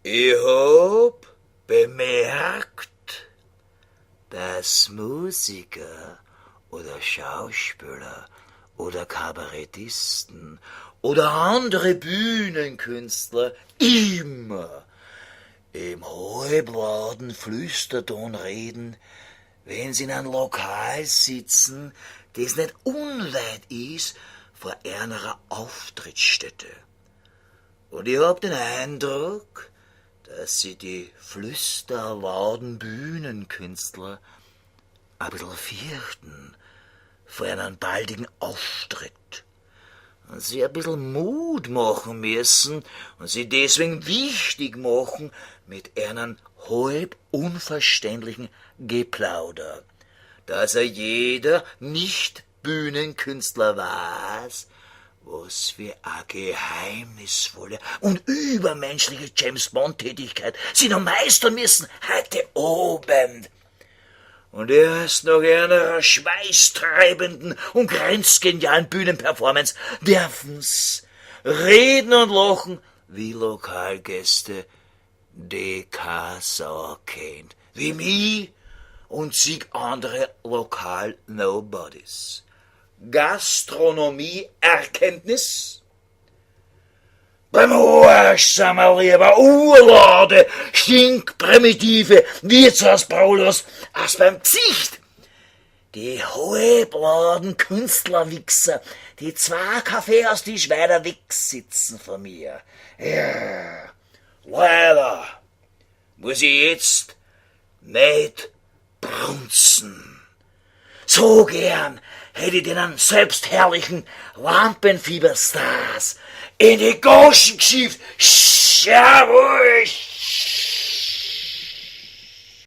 Ich hab bemerkt, dass Musiker oder Schauspieler oder Kabarettisten oder andere Bühnenkünstler immer im halblauten Flüsterton reden, wenn sie in einem Lokal sitzen, das nicht unweit ist vor einer Auftrittsstätte. Und ich hab den Eindruck, dass sie die flüsterlauten Bühnenkünstler ein bisschen fürchten vor einem baldigen Auftritt und sie ein bisschen Mut machen müssen und sie deswegen wichtig machen mit einem halb unverständlichen Geplauder, dass er jeder Nicht-Bühnenkünstler weiß, was für eine geheimnisvolle und übermenschliche James-Bond-Tätigkeit sie noch meistern müssen heute Abend. Und erst nach einer schweißtreibenden und grenzgenialen Bühnenperformance dürfen's reden und lachen wie Lokalgäste, die keine Sau kennt, wie mi und zig andere Lokal-Nobodies. Gastronomie-Erkenntnis? Beim Arsch sind wir lieber urlaude, stinkprimitive Wirtshausbrollos als beim Gsicht. Die halbladen Künstlerwichser, die zwei Kaffeehaustisch weiter weg sitzen von mir. Ja, leider muss ich jetzt nicht brunzen. So gern hätte ich denen selbstherrlichen Lampenfieberstars in die Goschen geschieft. Jawohl,